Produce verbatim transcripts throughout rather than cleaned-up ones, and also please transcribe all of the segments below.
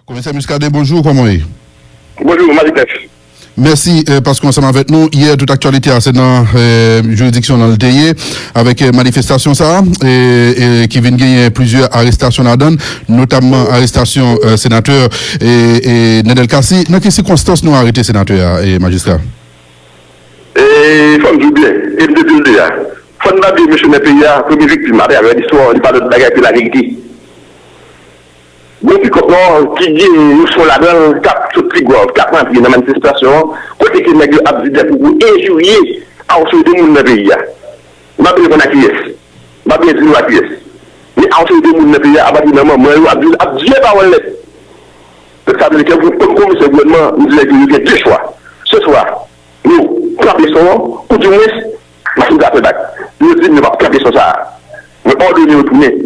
Komisè Muscadin, bonjou, kòman w ye? Bonjou, Marie-Claire. Mèsi eh, paske w ansanm avèk nou. Yè, tout aktyalite a se nan eh, jiridiksyon nan l te ye, avèk eh, manifestasyon sa a, eh, eh, ki vin genyen plizyè arestasyon ladan l, notamman arestasyon eh, senatè eh, eh, Nandel Cassy. Nan ki sikonstans nou arete senatè a, eh, majistra? E fò m di w byen, e m te di l deja, fò n pa bliye mesye nan peyi a, premye viktim atravè listwa, li pa lòt bagay ke laverite. Gon pikòp nò ki gen yon son ladan l k ap sot Tigwav, k ap rantre nan manifestasyon an, kote ke nèg yo ap di dèpoukou, enjirye a yon seri de moun nan peyi a. M pa bezwen konn a kiyès, m pa bezwen di non a kiyès, men a yon seri de moun nan peyi a, apati nan manman yo, ap di, ap di pawòl nèt. Sa vle di ke pou, kòm komisè gouvènman, m di nèg yo, yo gen de chwa. Se swa yo kanpe son an, oudimwens, machin sa fè bak. Yo di m yo p ap kanpe son sa a. Mwen òdone yo tounen,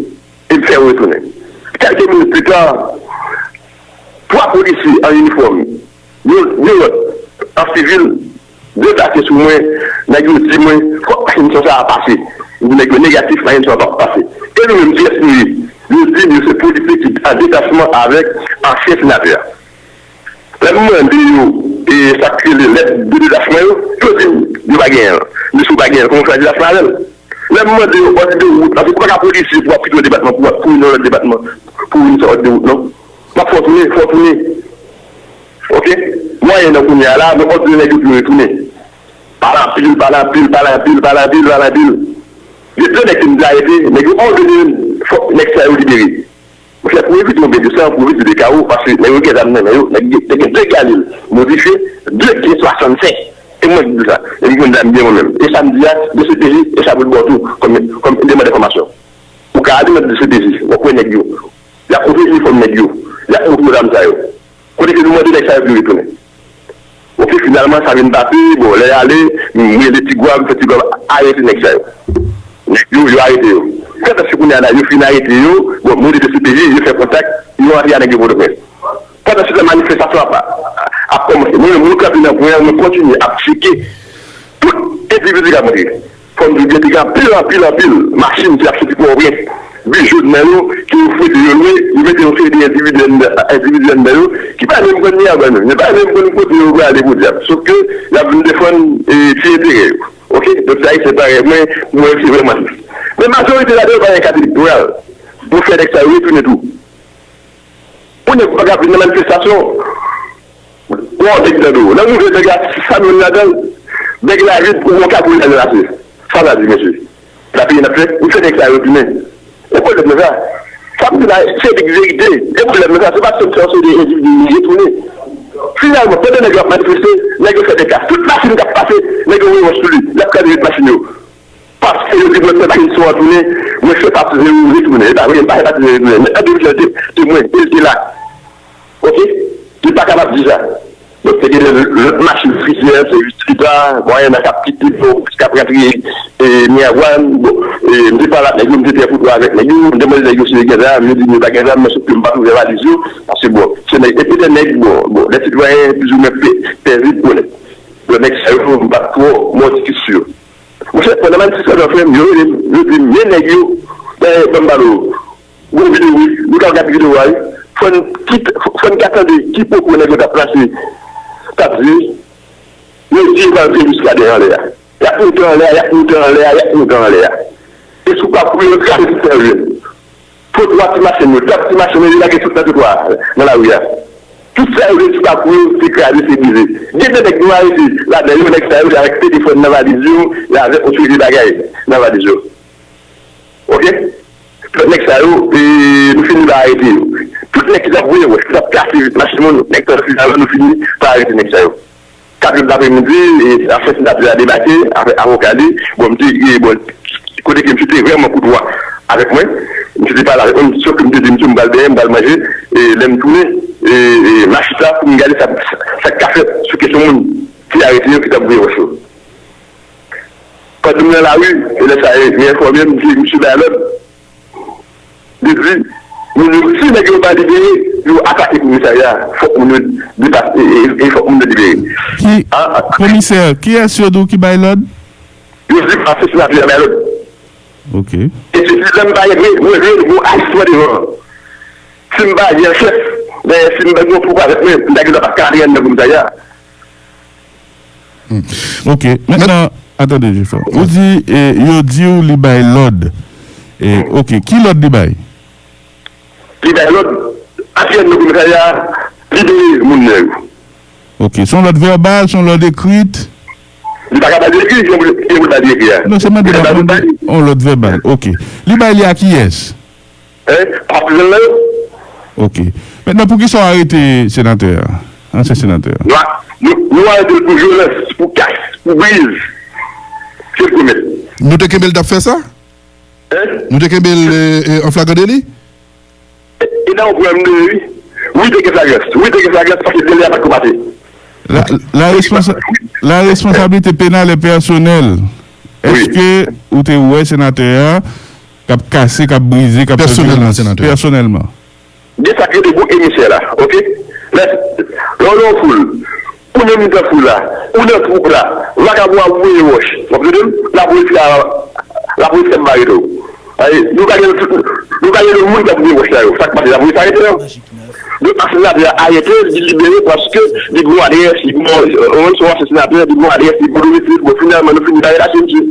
e m fè yo retounen. Kèlke minit pita, twa polisye an inifòm, yon, yon lòt an sivil, deplase sou mwen, nèg yo di mwen, fòk machin son sa a pase. M di nèg yo negatif, machin son an p ap pase. E nou menm, kiyès nou ye? Yo di m yo se polisye ki an detachman avèk ansyen senatè a. Lè m mande yo e sa k rele lèt de detachman yo, yo di m yo pa genyen l. M di si w pa genyen l, kòman w fè detachman avè l? Lè m mande yo òd de wout, paske ou pa ka polisye pou w ap kite yon depatman pou w ap pou yon lòt depatman pou w vin fè òd de wout non. M ap fè w tounen, fè w tounen. Oke? Mwayen nan kounye a la, mwen òdone nèg yo pou yo retounen. Pale anpil, pale anpil, pale anpil, pale anpil, pale anpil. Gen de nèg ke m te arete, nèg yo òdone fòk nèg sa yo libere. Monchè, pou evite yon byen de san, pou evite de kawo, paske nèg yo gen zam nan men yo, nèg yo gen de galil modifye, de G swasannsenk. E mwen ki di sa, e m konn zam byen mwen menm. E sa m di a, D C P J, e sa pou l ba w tou, kòm, kòm eleman enfòmasyon. Ou ka ale nan D C P J, w ap wè nèg yo. Y ap montre inifòm nèg yo. Y ap montre w zam sa yo. Kote ke nou mande nèg sa yo pou yo retounen. Oke, finalman, sa vin pase, bon, lè y ale, m rele Tigwav, m fè Tigwav arete nèg sa yo. Nèg yo, yo arete yo. Kantèske kounye a la, yo fin arete yo, bon, m rele D C P J, yo fè kontak, yo antre a nèg yo Pòtoprens. Pandan se tan, manifestasyon ap, ap kòmanse. Mwen menm, mwen kanpe nan pwen an, mwen kontinye ap tcheke tout endividi k ap antre. Fò m di w byen, te gen anpil, anpil, anpil machin ki ap soti Pòtoprens, bis jòn nan yo, ke yo fwete yo lwe, yo mete yon seri de endividi anndan, endividi anndan yo, ki pa menm konn Miagwàn menm, yo pa menm konn kote yo prale podyab. Sòf ke y ap vin defann e, ti enterè yo. Oke? Donk, se Ayisyen parèy mwen, mwen, se vrèman tris. Men majorite ladan yo pa gen kat elektoral pou fè nèg sa yo retounen tou. Pou nèg pa ka vin nan manifestasyon, w a w nèg nan do w. Nan nouvèl nèg la, sa nou ladan l, nèg la vin ou gon kagoul la nan lase. Sa sa di, mesye? Lapenn n ap fè, nou fè nèg sa yo tounen. E pwoblèm nan sa. Sa m di la, se lig verite. E pwoblèm nan sa, se pa sèl se yon seri de endividi yo tounen. Finalman, pandan nèg yo ap manifeste, nèg yo fè dega. Tout machin k ap pase, nèg yo voye wòch sou li. L ap kraze vit machin yo. Paske yo di mwen fè machin son an tounen, mwen fè patizan yo retounen. E pa vre, m pa fè patizan yo retounen. Men André Michel te, te mwen, e l te la. Oke? Li pa kapab di sa. Donk, te gen lòt machin ofisyèl, sèvis trita, mwayen nan k ap kite, k ap rantre e, Miagwàn. Bon, e, m te pale ak nèg yo, m te trè koutwa avèk nèg yo, m te mande nèg yo si yo gen zam, yo di m yo pa gen zam, men sòf ke m pa t ouvè valiz yo, paske bon, se nèg, e petèt nèg, bon, bon, lè sitwayen plizoumwen pè, pèzib konnen. Bon, nèg sa yo, m pa t twò mòtikis sou yo. Monchè, pandan manifestasyon an fèt, yo rele m, yo di m, men nèg yo, ben, ban m pale w. Gwo videyo, wi. Nou ka gad videyo a, wi. Fò n kit, fò n ka tande ki pwopo nèg yo t ap plase, t ap di. Yo di yo pral fè Muscadin anlè a. Y ap monte anlè a, y ap monte anlè a, y ap monte anlè a. E sou pakou yo kraze tout sa yo jwenn. Twotwa ti machin yo, trap ti machin yo, yo lage tout nan twotwa a, nan lari a. Tout sa yo jwenn sou pakou yo, se kraze, se brize. Gen de nèg nou arete ladan yo, nèg sa yo, y avèk telefòn nan valiz yo, y avèk yon seri de bagay nan valiz yo. Oke? Tout nèg sa yo, e, nou fini pa arete yo. Tout nèg ki t ap voye wòch, ki t ap kase machin moun, nèg sa yo, finalman, nou fini pa arete nèg sa yo. Kat è dapremidi, e, ansyen senatè a debake avèk avoka li. Bon, m te, e, bon, kote ke misye te vrèman koutwa avèk mwen. Misye te pale avèk mwen, sòf ke m te di misye m pral benyen, m pral manje, e, lè m tounen, e, e, m a chita pou m gade sa, sa k ka fèt sou kesyon moun ki arete yo, ki t ap voye wòch yo. Pandan m nan lari, e lè sa a, yo enfòme m ke misye bay lòd. Li di, moun yo, si nèg yo pa libere, yo atake komisarya a. Fòk moun yo depase, e, e, e fòk moun yo libere. Ki, komisè, kiyès yo di w ki bay lòd? Yo di m asesinatè a bay lòd. Ok. E se si lè m pa gen vre, mwen vre, mwen ajisman devan. Si m pa gen chèf, Dayè, si m pa gen yon pwofèt mwen, m ta gen dwa pa ka antre anndan komisarya a. Ok. Mentnan, atande, Jefò. Ou di, eh, yo di w li bay lòd. Eh, ok. Ki lòd li bay? Li bay lòd, antre anndan komisarya a, libere moun nan yo. Ok. Se yon lòd vèbal, se yon lòd ekrit? Li pa ka bay li ekri, jan pou l bay li ekri a. Non, se mande m ap mande yon lòd vèbal. Ok. Li bay li a kiyès? Hein? Patizan l lan yo. Ok. Mentnan, poukisa w arete senatè a? Ansyen senatè a? Nou a- nou- nou arete l pou vyolans, pou kas, pou briz. Se l komèt. Nou te kenbe l t ap fè sa? Hein? Nou te kenbe l eh, eh, an flagran deli? E nan yon pwoblèm de wi. Wi, te gen flagrans. Wi, te gen flagrans paske deli a pa t ko pase. La, la, responsa, la responsabilité pénale est personnelle. Èske ou te wè senatè a k ap kase, k ap brize, k ap fè Pèsonèlman, vyolans? Senatè a. Pèsonèlman. Gen sa k rele bouk emisè la, ok? Lè lè w nan yon foul, ou nan mitan foul la, ou nan twoup la, vakabon ap voye wòch, w ap tande m? Lapolis la, lapolis ap bare tou. Ay, nou pa gen nou pa gen moun k ap voye wòch la yo. Sa k pase, lapolis arete yo. Donk, senatè a arete, li libere paske li gen yon adrès, li gen yon, yon se yon ansyen senatè, li gen yon adrès, li gen yon domisil. Bon, finalman, nou fini bare lachè misye.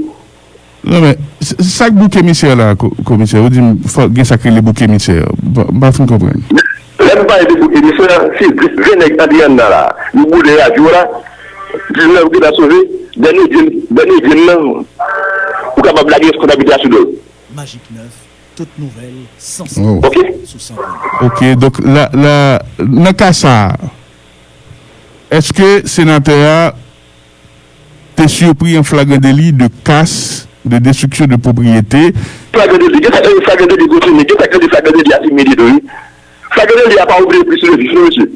Non, men, s- sa k bouk emisè la, ko- komisè, ou di m fò gen sa k rele bouk emisè. M pa- m pa fin konprann. Lè m pale de bouk emisè, se ven nèg antre anndan la. Yo boule radyo la, diznèf gentan sove, dènye grenn, dènye grenn nan, ou kapab lage reskonsablite a sou do l. Magic neuf, toute nouvelle, sans Oh. Ok? sous Ok, donk, la, la, nan ka sa a, èske senatè a te sipri an flagran deli de kas, de destriksyon de pwopriyete? Flagran deli, gen sa k rele flagran deli kontinye, gen sa k rele flagran deli asimile tou, wi. Flagran deli a pa ouvri plis le vif, non, mesye.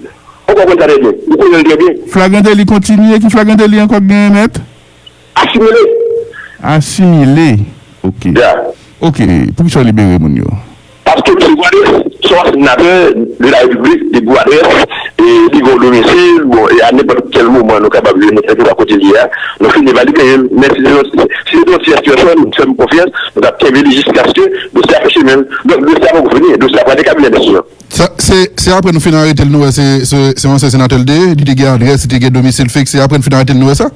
Ou konprann sa trè byen. Ou konnen l trè byen. Flagran deli kontinye, ki flagran deli ankò k genyen, mèt? Asimile. Asimile. Ok. Ya. Ok, poukisa w libere moun yo? Paske misye gen adrès, se yon senatè de la repiblik, li gen adrès, e li gen yon domisil, bon, e a nenpòt kèl moman nou kapab vini, kèlkeswa kote li ye a, nou fini pa libere l. Men si se yon, si se yon tyès pèsòn, fè m konfyans, nou t ap kenbe li jiskaske dosye a fè chemen l. Donk, dosye a poko fini, dosye a pral nan kabinè enstriksyon. Sa, se, se apre nou fin arete l, nou wè se, se, se yon ansyen senatè l te ye, li te gen adrès, li te gen domisil fiks, se apre n fin arete l, nou wè sa?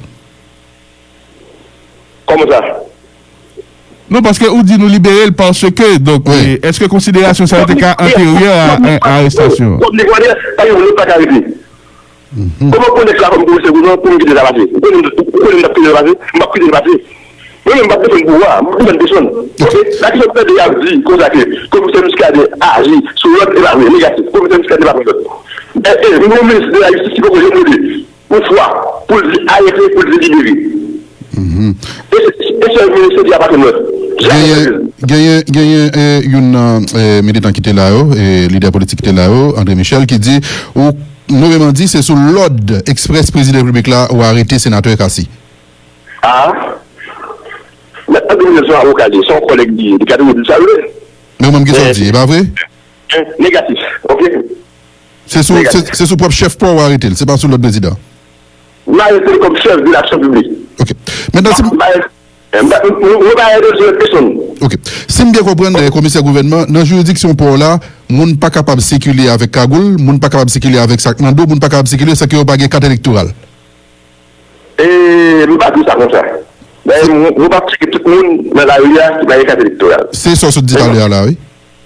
Kòman sa? Non, paske ou di nou libere l paske, donk, Wi. eh, èske konsiderasyon sa yo te ka anteryè a, a, a arestasyon an? Kòm li konnen, pa gen moun pa ka arete. Kòman konnen sa kòm komisè gouvènman pou m kite sa pase? Ou konnen, ou konnen m t ap kite l pase? M p ap kite l pase. Mwen menm, m p ap defann pouvwa, m ap defann pèsonn. Ok? La kesyon tande y ap di konsa ke komisè Muscadin aji sou lòd, e pa vre, negatif. Komisè Muscadin pa pran lòd. E, e, nou gen yon minis de la jistis ki poko janm rele yon fwa pou l di arete, pou l di libere. E se, e sèl minis ki apatyen lòd. Jamè. Genyen, genyen, genyen eh, youn nan eh, militan ki te la yo, eh, lidè politik ki te la yo, André Michel, ki di ou nonmenman di se sou lòd eksprès prezidan repiblik la ou arete senatè Cassy. Ah. Mèt André Michel se yon avoka li ye, se yon kòlèg li ye, li ka toujou di sa l vle. Men ou menm ki sa w di, e pa vre? Negatif, ok? Se sou, se, se sou pwòp chèf pa w ou arete l, se pa sou lòd prezidan. M arete l kòm chèf de laksyon piblik. Ok. Mentnan, si m, M pa arete, m pa, m, m, mwen pa arete l sou lòd pèsonn. ok. Si m byen konprann, eh, komisè gouvènman, nan jiridiksyon pa w la, moun pa kapab sikile avèk kagoul, moun pa kapab sikile avèk sa k nan do, moun pa kapab sikile san ke yo pa gen kat elektoral. E m pa di w sa konsa. Dayè, mwen, mwen p ap tcheke tout moun nan lari a ki pa gen kat elektoral. Se sa w sot di talè a la, wi.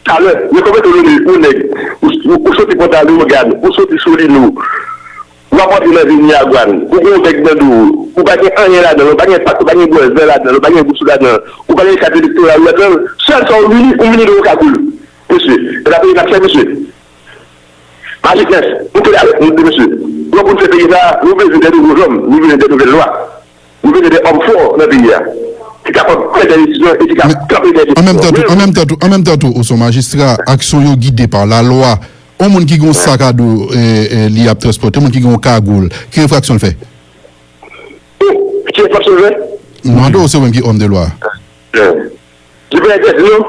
Talè, yo konprann ou nèg, ou, ou, ou soti pran talè, ou gad, ou soti Solino, w ap antre nan vil Miragwàn, ou gen yon bèk nan do w, ou pa gen anyen ladan l, ou pa gen pak, ou pa gen bwèzè ladan l, ou pa gen bousou ladan l, ou pa gen kat elektoral ladan l, sèl sa w vini, ou vini nan yon kagoul. Mesye, e la peyi n ap fè, mesye. Majik nèf, nou te la avèk nou de mesye. Lò pou n fè peyi sa, nou bezwen de nouvo zòm, nou bezwen de nouvèl lwa. Nou bezwen de òm fò nan peyi a. Ki kapab pran de desizyon e ki ka kanpe de desizyon. An menm tan tou, an menm tan tou, an menm tan tou, ou se yon majistra, aksyon yo gide pa lalwa. Yon moun ki gen yon sak a do eh, eh, li ap transpòte, yon moun ki gen yon kagoul, ki enfraksyon l fè? Ki enfraksyon l fè? M mande w, se ou menm ki òm de lwa. Li pa entèdi non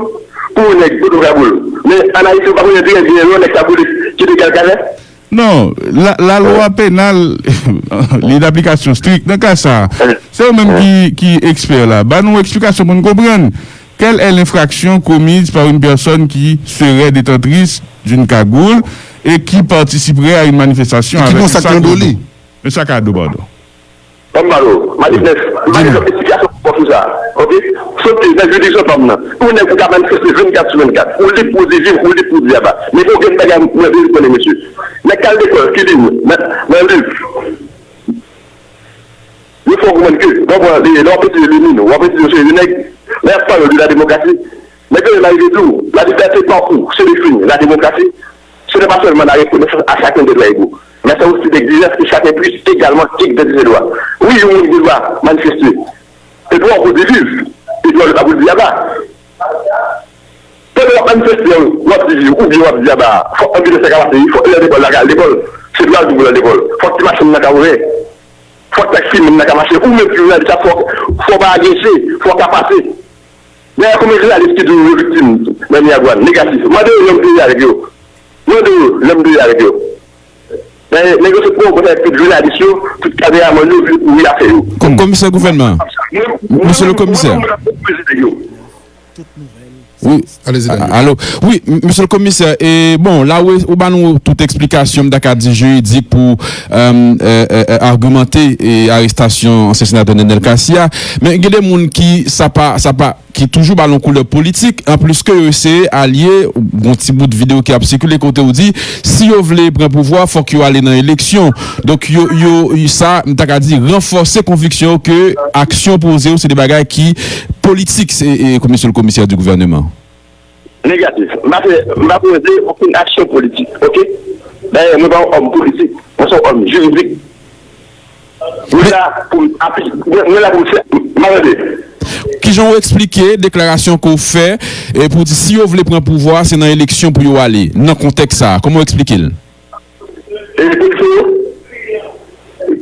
pou yon nèg pote yon kagoul. Men ann Ayiti, ou pa konnen trè byen lè yon nèg kagoule, ki dega l ka fè? Non, la, lalwa penal li daplikasyon strik nan ka sa a. Se ou menm ki, ki ekspè la. Ban nou eksplikasyon pou n konprann. Quelle est l'infraction commise par une personne qui serait détentrice d'une cagoule et qui participerait à une manifestation avec une sac à dos? Une sac à dos, pardon. Fanm malo, manifès, manifès, esplikasion pou sa, ok? Soti nan jiridiksyon fanm nan. Ou nèg ou ka manifeste vennkat sou vennkat. Ou lib pou di viv, ou lib pou di aba. Men gen okenn bagay mwen vle konnen, mesye. Nèg k al lekòl, ki li nan, nan liv. Yo fè w konprann ke, lè w pran, lè w ap etidye le moun, w ap etidye yon seri de nèg, lè y ap pale w de la demokrasi, nèg yo menm arive di w, la liberté pour vous, c'est défini, la démocratie, ce n'est pas seulement la reconnaissance à chacun des droits égaux, mais c'est aussi l'exigence que chacun puisse également exercer ses droits. Wi, yon moun gen dwa manifeste, e dwa w pou di viv, e dwa lòt la pou di aba. Pandan w ap manifeste, w ap di viv, oubyen w ap di aba, fòk anbilansè ka pase, wi, fòk elèv lekòl la ka al lekòl, se dwa l pou l al lekòl, fòk ti machin nan ka ouvè, fòk taksimenn nan ka mache, ou menm ki jounalis la, fòk, fòk w pa agese, fòk w ka pase. Dayè, konbyen jounalis ki di w yo viktim nan Miragwàn, negatif? Mande yo lè m te ye avèk yo. Mande yo lè m te ye avèk yo. Dayè, nèg yo sot pran kontak tout jounalis yo, tout kameramann yo vin kouvri afè yo. Komisè gouvènman. Mesye le komisè. Wi. Alo. Wi, mesye le komisè, e bon, la ou, ou ba nou tout eksplikasyon, m ta ka di jiridik pou, e, e, e, agimante, e, arestasyon ansyen senatè Nenel Cassy a. Men gen de moun ki sa pa, sa pa, ki toujou ba l yon koulè politik, anplis ke yo eseye alye, gon ti bout videyo ki ap sikile kote w di, si yo vle pran pouvwa, fòk yo ale nan eleksyon. Donk, yo, yo, sa, m ta ka di, ranfòse konviksyon yo ke aksyon poze yo, se de bagay ki politik, se, e, komisyon, komisè di gouvèneman. Negatif. M pa fè, m pa poze okenn aksyon politik, ok? Dayè, mwen pa yon òm politik, mwen se yon òm jiridik. Mwen la pou m api-, mwen, mwen la pou m fè, m ap tande. Kijan w eksplike deklarasyon ke w fè, e, pou di si yo vle pran pouvwa, se nan eleksyon pou yo ale, nan kontèks sa a? Kòman w eksplike l? E polisye yo,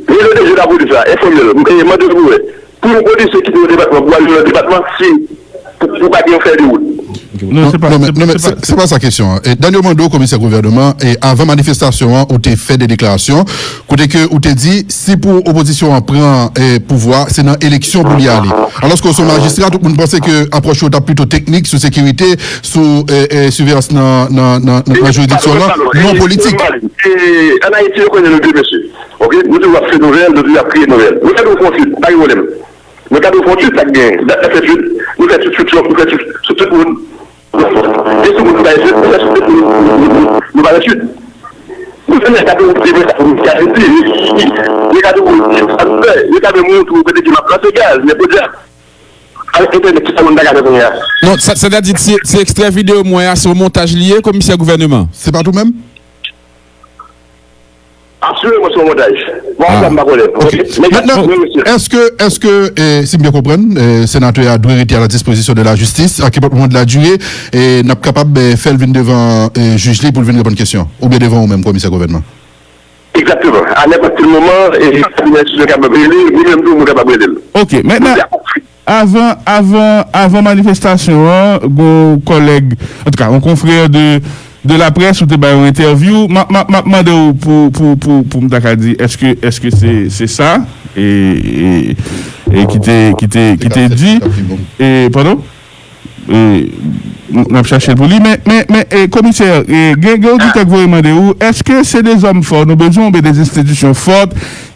rele deje lapolis la, enfòme l, e mande l pou wè. Pou yon polisye kite yon depatman pou al nan lòt depatman, si pou, pou pa gen yon fèy de wout. Non, se pa, non, men, se, non, men se pa, se, se pa sa kesyon an. E, Daniel mande w, komisè gouvèneman, e, avan manifestasyon an, ou te fè de deklarasyon, kote ke ou te di, si pou opozisyon an pran, e, pouvwa, se nan eleksyon pou li ale. Alòske w se yon majistra, tout moun panse ke apwòch ou t ap pito teknik, sou sekirite, sou, e, e, siveyans nan, nan, nan, nan, nan jiridiksyon an, non politik. E, ann Ayiti, yo konnen nou de mesye. Ok? Nou toujou ap fè nouvèl, nou toujou ap kreye nouvèl. Nou fè nou fè yon twit, pa gen pwoblèm. Nou ka di w fè yon twit, sa k genyen. Dat nan fè twit, nou fè twit sou Trump, nou fè twit sou tout moun. E sou moun nou pa fè twit, nou fè twit sou tout moun. Nou pa fè twit. Nou fè nèg ka di w, se vre sa, nou ka di, yo ka di w, yo ka menm montre w kote ke m ap lanse gaz, men podyab. Avèk entènèt, ki sa moun ta ka fè kounye a? Non, sa, sètadi, ti, ti ekstrè videyo m wè a, se yon montaj li ye, komisè gouvèneman? Se pa tou menm? Asire mwen se yon montaj. Bon, sa m pa konnen. Ok. Mentnan, èske, èske, e, si m byen konprann, e, senatè a dwe rete a la dispozisyon de la jistis, a kenpòt moman de la dire, e, n ap kapab, e, fè l vin devan, e, jij li pou l vin reponn kesyon, oubyen devan ou menm, komisè gouvènman? Egzakteman. A nenpòt kèl moman, e, kabinè enstriksyon kapab rele l, ou menm tou, ou kapab rele l. Ok, mentnan, avan, avan, avan manifestasyon an, gon kòlèg, antouka, yon konfrè de, de laprès, ou te bay yon entèvyou. M ap, m ap, m ap mande w pou, pou, pou, pou m ta ka di, èske, èske se, se sa, e, e, e ki te, ki te, ki te di, e, padon? E, n, n ap chache l pou li, men, men, men, e, komisè, e, gen, gen oditè k voye mande w, èske se de zòm fò nou bezwen oubyen de enstitisyon fò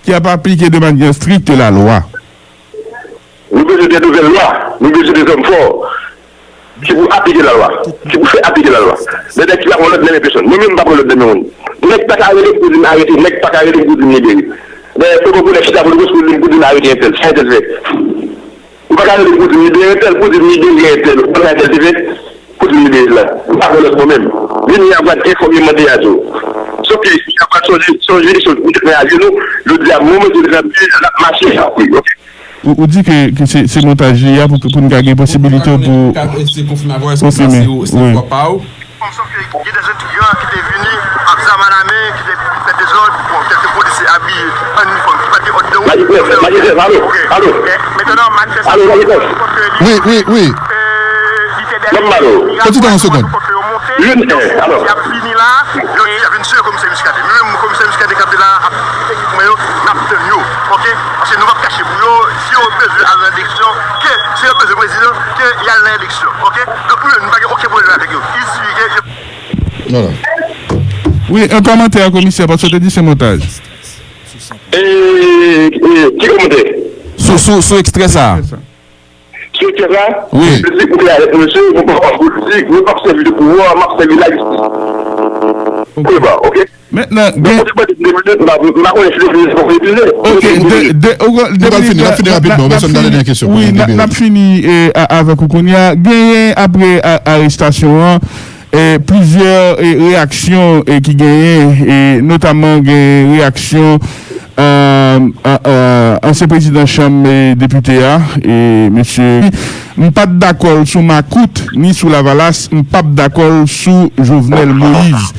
ki ap aplike de manyè strik la lwa? Nou bezwen de nouvèl lwa, nou bezwen de zòm fò ki pou aplike lalwa, ki pou fè aplike lalwa. De nèg ki pa pran lòd nan men pèsonn. Mwen menm, m pa pran lòd nan men moun. Nèg pa ka rele m pou di m arete, nèg pa ka rele m pou di m libere. Dayè, fò pou nèg chita pou l pou di m arete entèl, sa entèl fè. Ou pa ka rele m pou di m libere entèl, pou di m libere entèl, ou konn sa entèl te fè, pou di m libere l la. M pa pran lòd mwen menm. Vini a va enfòme mande a tou. Sòf ke y ap pran son, son jiridiksyon pou tèt mwen ajenou, jodi a, moman jodi a, l ap mache, l ap kouri, ok? Ou, ou di ke, ke se, se montaj li a pou, pou n ka gen posibilite pou konfime. Wi. Gen de etranje ki te vini ak zam alamen, ki te fè dezòd, bon, kèlke polisye abiye an inifòm ki pa te òd de wout. Majistra, majistra, alo, alo. Alo, majistra. Wi, wi, wi. Nòmal. Petit, en seconde. Youn, eh, alo. Y ap vini la, yo di y ap vin sou komisè Muscadin. Nou menm, komisè Muscadin kanpe la, ak tout ekipman yo, n ap tann yo, ok? Paske nou p ap kache pou yo, si yo bezwen al nan eleksyon, ke, si yo bezwen prezidan, ke y al nan eleksyon. Wi, yon kòmantè, komisè, paske w te di se montaj. E, e, ki kòmantè? Sou, sou, sou ekstrè sa a. Sou ekstrè sa a? Wi. Politik, ou te avèk mesye, nou pa politik, nou p ap sèvi de pouvwa, m ap sèvi lajistis. Wi, ba, ok. Mentnan, gen. Donk, ou te mande de minit, m pa, m pa konnen si de minit pou refize. Ok, de, de, ou, de minit. Nou pral fini, n ap fini rapidman, pèsonn pa gen kesyon. Wi, n ap fini, eh, a-, avèk ou kounye a. Genyen apre a-, arestasyon an, eh, plizyè, eh, reyaksyon, eh, ki genyen, eh, notaman gen reyaksyon, eh, eh, eh, ansyen prezidan chanm, eh, depite a, eh, mesye, m pa t dakò l sou makout ni sou lavalas, m p ap dakò l sou Jovenel Moïse.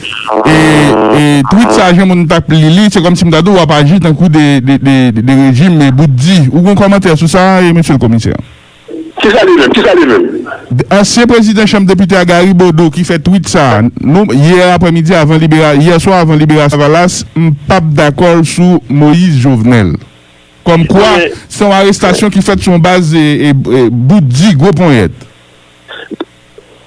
E, e tweet sa, jan moun t ap li li, se kòmsi m ta di w ap aji tankou de, de, de, de rejim, eh, bout di. Ou gen kòmantè sou sa, eh, mesye l komisè? Kisa li menm? Kisa li menm? Ansyen prezidan chanm depite a, Gary Bodeau, ki fè tweet sa a, nou, yè aprèmidi, avan libera-, yè swa, avan liberasyon Lavalas, m p ap dakò l sou Moïse Jovenel. Kòmkwa, se yon arestasyon ki fèt sou yon baz, e, e, e, bout di, gwo ponyèt.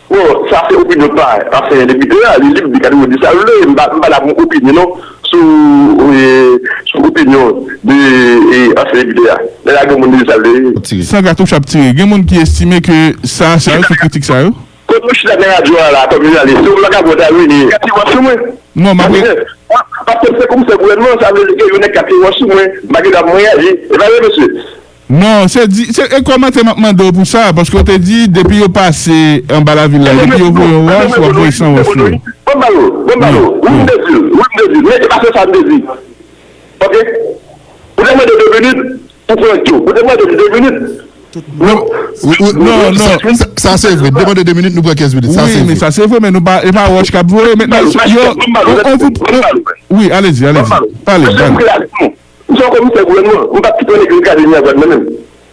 Bon, sa se opinyon pa ansyen depite a, li lib, li ka toujou di sa l vle, m pa, m pa la pou m opine non, sou, e, sou opinyon de, e, ansyen depite a. Men la gen moun ki di sa l vle. San Katouch ap tire. Gen moun ki estime ke sa, sa yo, sou kritik sa yo. Kot nou chita nan radyo a la, kòm jounalis, si yon vakabon ta vini, li ka tire wòch sou mwen. Non, m ap. Paske m se komisè gouvènman, sa vle di ke yon nèg ka tire wòch sou mwen, m pa gen dwa pou mwen reyaji. E pa vre, mesye? Non, se di, se, e kòmantè m ap mande w pou sa, paske w te di, depi yo pase anba lavil la, depi yo voye yon wòch, w ap voye san wòch tou. Bon, balo, bon, balo. Wi, m te di l, wi, m te di l, men e pa se sa m te di. Ok? Ou te mande de minit, ou pran tou. Ou te mande de minit. Non, non, non. Sa, sa, sa se vre. Demande de minit, nou pran kenz minit. Sa se vre. Wi, men sa se vre, men nou pa, e pa wòch k ap voye. Men yo, on, on vous, wi, allez-y, allez-y. Pale, pale. M se yon komisè gouvènman. M p ap kite yon nèg vin kraze Miragwàn mwen menm.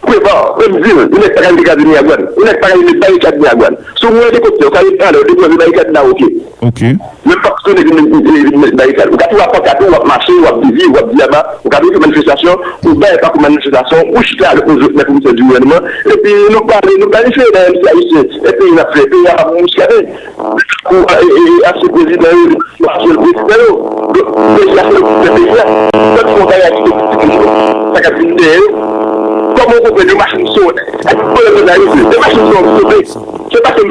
Prevwa, menm di l, yon nèg pa ka vin kraze Miragwàn. Yon nèg pa ka vin met barikad Miragwàn. Si w wè elikoptè, w ka ret anlè, w depoze barikad la, ok. Ok. Men m p ap kite yon nèg vin, vin, vin met barikad. Ou ka tou ap pankat ou, w ap mache, w ap vivi, w ap di aba, ou ka tou fè manifestasyon, ou bay pa kou manifestasyon, ou chita avèk yon zòt nèg komisè di gouvènman, epi nou pale, nou planifye nan M C Ayisyen, e peyi n ap fè, peyi a pa pou mouskaden. Pou, e, e, ansyen prezidan yo, ansyen prezidan yo. Donk, peyi a se yo ki fè peyi a. Lòt fò bagay ki te sa k ap vin dèyè yo. Kòman w konprann yon machin sone? Ak vòlè sone a yo, se machin sone, se pa ke